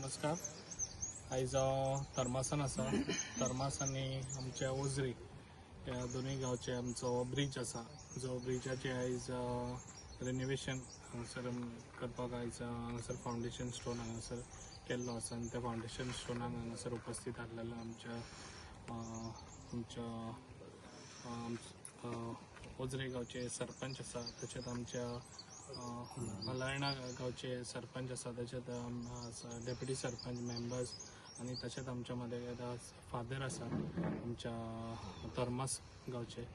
नमस्कार. आयज हांव थर्मासान आसा. थर्मास आनी आमच्या ओजरी ह्या दोनूय गांवचे आमचो ब्रीज आसा, जो ब्रिजाचे आयज रेनोवेशन हांगासर करपाक आयज हांगासर फावंडेशन स्टोन हांगासर केल्लो आसा. आनी त्या फावंडेशन स्टोनाक हांगासर उपस्थीत आसलेलो आमच्या आमच्या ओजरे गांवचे सरपंच आसा, तशेंच आमच्या मलायणा गांवचे सरपंच आसा, तशेंच डेप्युटी सरपंच, मेंबर्स आनी तशेंच आमच्या मदें फादर आसा आमच्या थर्मास गांवचे,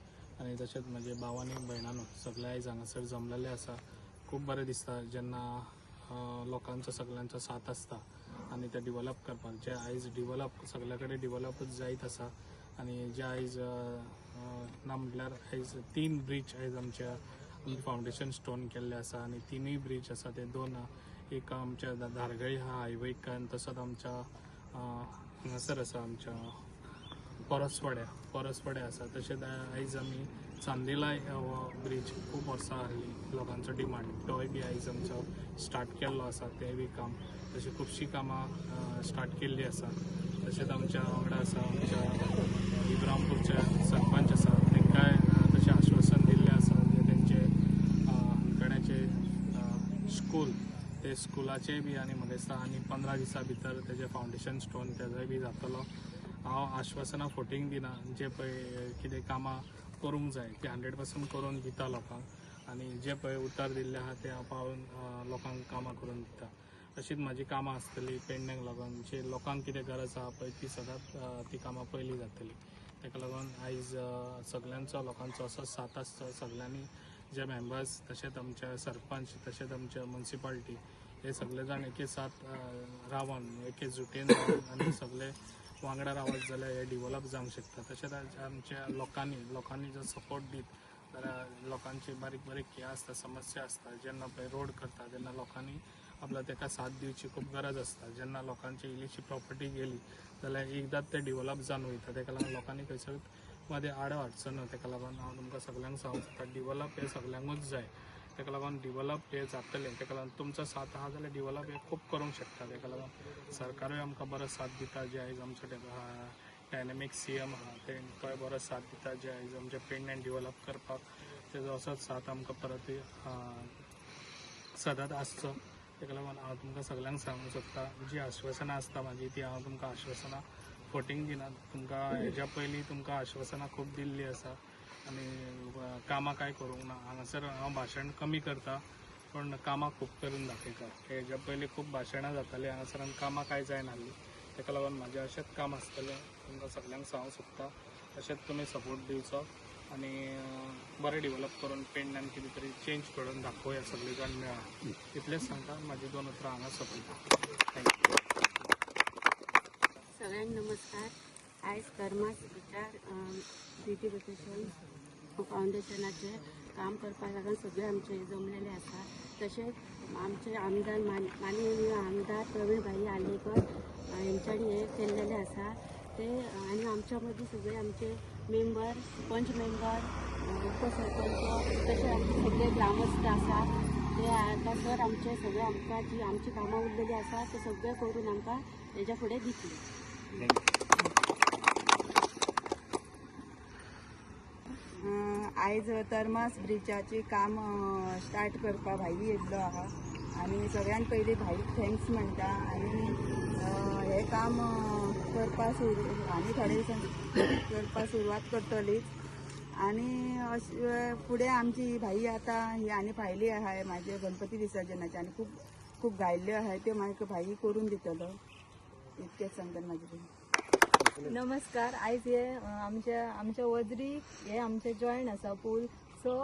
आनी तशेंच म्हजे भाव आनी भयणांनो सगळे आयज हांगासर जमलेले आसा. खूब बरें दिसता जेन्ना लोकांचो सगळ्यांचो साथ आसता आनी ते डिवलप करपाक, जे आयज डिवलप सगळे कडेन डिवलपूच जायत आसा. आनी जे आयज ना म्हटल्यार आयज 3 ब्रीज आयज आमच्या फावंडेशन स्टोन केल्ले आसा आनी 3 ब्रीज आसा ते 2, एक आमच्या धारगळी हा हायवेक आनी तसोच आमच्या हांगासर आसा आमच्या परसवाड्या आसा. तशेंच आयज आमी चांदेलाय हो ब्रीज खूब वर्सां आहली लोकांचो डिमांड, तोय बी आयज आमचो स्टार्ट केल्लो आसा, तें बी काम. तशें खुबशीं कामां स्टार्ट केल्लीं आसा. तशेंच आमच्या वांगडा आसा आमच्या इब्रामपूरचे सरपंच आसा, तांकांय तशें आश्वासन दिल्लें आसा जे तेंचे हणखण्याचे स्कूल, ते स्कुलाचेय बी आनी म्हाका दिसता आनी 15 दिसां भितर तेजें फावंडेशन स्टोन तेजोय बी जातलो. हांव आश्वासनां फोटींग दिना, जे पळय कितें कामां करूंक जाय ती 100% करून दिता लोकांक, आनी जे पळय उतर दिल्लें आहा तें हांव पावून लोकांक कामां करून दिता. अशीच म्हाजी कामां आसतली पेडण्याक लागून, जे लोकांक कितें गरज आहा पळय ती सदांच ती कामां पयलीं जातली. ताका लागून आयज सगल्यांचो लोकांचो असो साथ आसचो, सगल्यांनी जे मेंबर्स तशेंच आमचे सरपंच तशेंच आमचे मुन्सिपाल्टी हे सगळे जाण एके साथ रावन एके जुटेन रावन आनी सगळे वांगडा रावत जाल्यार हे डिवलप जावंक शकता. तशेंच आमच्या लोकांनी जर सपोर्ट दीत जाल्यार लोकांची बारीक बारीक हे आसता, समस्या आसता, जेन्ना पळय रोड करता तेन्ना लोकांनी आपल्या ताका साथ दिवची खूब गरज आसता. जेन्ना लोकांची इल्लीशी प्रॉपर्टी गेली जाल्यार एकदांच ते डिवलप जावन वयता, ताका लागून लोकांनी खंयसर मदें आडो हाडचो न्हू. ताका लागून हांव तुमकां सगल्यांक सांगूंक सोदता, डिवलप हें सगल्यांकूच जाय, ताका लागून डिवलप हें जातलें. ताका लागून तुमचो साथ आहा जाल्यार डिवलप हें खूब करूंक शकता. ताका लागून सरकारूय आमकां बरो साथ दिता, जे आयज आमचो डायनेमीक CM आहा ते तोय बरो साथ दिता, जे आयज आमचें पेडण्यान डिवलप करपाक तेजो असोच साथ आमकां परतूय सदांच आसचो. ताका लागून हांव तुमकां सगल्यांक सांगूंक सोदता, जी आश्वासनां आसता म्हाजी ती हांव तुमकां आश्वासनां फोटींग दिना. तुमकां हेज्या पयलीं तुमकां आश्वासनां खूब दिल्लीं आसा आनी कामां कांय करूंक ना. हांगासर हांव भाशण कमी करता पूण कामां खूब करून दाखयता. हेज्या पयलीं खूब भाशणां जातालीं हांगासर आनी कामां कांय जायनासलीं. ताका लागून म्हाजें अशेंच काम आसतलें, तुमकां सगल्यांक सांगूंक सोदता, अशेंच तुमी सपोर्ट दिवचो आनी बरें डिवलप करून पेडण्यान कितें तरी चेंज करून दाखोवया सगळे जाण मेळा. इतलेंच सांगता, म्हाजी 2 उतरां हांगा सोंपयता. Thank you. सगळ्यांक नमस्कार. आयज थर्मास ब्रिजार ब्युटिफिकेशन फावंडेशनाचें काम करपाक लागून सगळे आमचे जमलेले आसा. तशेंच आमचे आमदार माननीय आमदार प्रवीण भाई आर्लेकर हेंच्यांनी हें केल्लेलें आसा ते, आनी आमच्या मदीं सगळे आमचे मेंबर, पंच मेंबर, उपसरपंच, तशें आमचे सगळे ग्रामस्थ आसा ते आतां सर आमचे सगळे आमकां जी आमची कामां उरलेली आसा ते सगळे करून आमकां हेज्या फुडें दितले. आयज थर्मास ब्रिजाचें काम स्टार्ट करपाक भाई येयल्लो आहा आनी सगळ्यान पयलीं भाईक thanks म्हणटा. आनी हें काम करपाक सुरू आनी थोडे दिसान करपाक सुरवात करतलीच. आनी अशें फुडें आमची भाई आतां ही आनी फायली आहा म्हाजे गणपती विसर्जनाचे आनी खूब खूब गायल्ल्यो आहा त्यो म्हाका भाई करून दितलो, इतकेंच सांगता म्हाजे. नमस्कार. आयज हे आमच्या वजरी हे आमचे जॉयंट आसा पूल, सो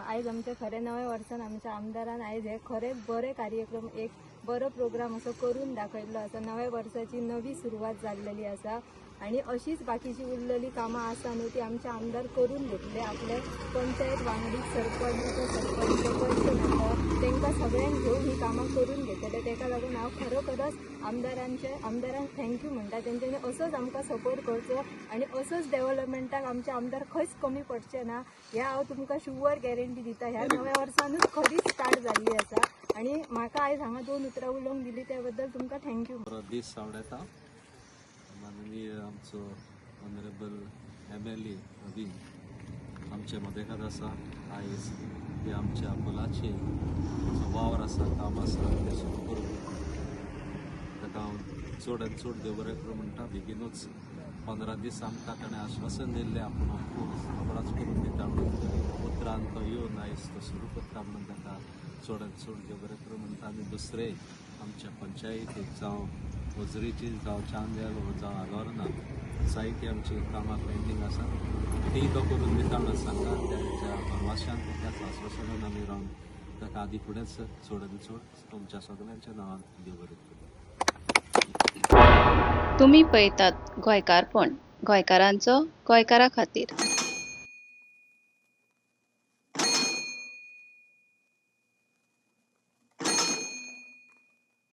आयज आमच्या खरें नव्या वर्सान आमच्या आमदारान आयज हे खरें बरें कार्यक्रम, एक बरो प्रोग्राम असो करून दाखयल्लो आसा. नव्या वर्साची नवी सुरवात जाल्लेली आसा आनी अशीच बाकीची उरलेली कामां आसा न्हू ती आमचे आमदार करून घेतले. आपले पंचायत वांगडी, सरपंच, उपसरपंच, पंच मेंबर तांकां सगळ्यांक घेवन ही कामां करून घेतले. ताका लागून हांव खरोखरच आमदारांक thank you म्हणटा. तेंच्यांनी असोच आमकां सपोर्ट करचो आनी असोच डेवलपमेंटाक आमचे आमदार खंयच कमी पडचे ना, हें हांव तुमकां शुवर गॅरंटी दिता. ह्या नव्या वर्सानूच खरीच स्टार्ट जाल्ली आसा आनी म्हाका आयज हांगा दोन उतरां उलोवंक दिली त्या बद्दल तुमकां thank you. बरो दीस आवडटा. माननीय आमचो ऑनरेबल MLA नवीन आमचे मदेकात आसा. आयज हे आमच्या पुलाचे जो वावर आसा, काम आसा, तें सुरू करून ताका हांव चड आनी चड देव बरें करूं म्हणटा. बेगिनूच 15 दीस आमकां ताणें आश्वासन दिल्लें, आपूण हो पूल रोखडोच करून दिता म्हणून. उतरान तो येवन आयज तो सुरू करता म्हणून ताका चड आनी चड देव बरें करूं म्हणटा. आनी दुसरें आमच्या पंचायतीक, जावं वजरीची, जावं चांदेल, जावं आलोर्ना, जायती आमची कामां पेंडींग आसा, ती तो करून दिता म्हणून सांगता. ताच्या भरवशान, त्याच आश्वासनान आमी रावन ताका आदी फुडेंच चड आनी चड तुमच्या सगळ्यांच्या नांवान देव बरें करूं. तुमी पळयतात गोंयकारपण, गोंयकारांचो गोंयकारा खातीर.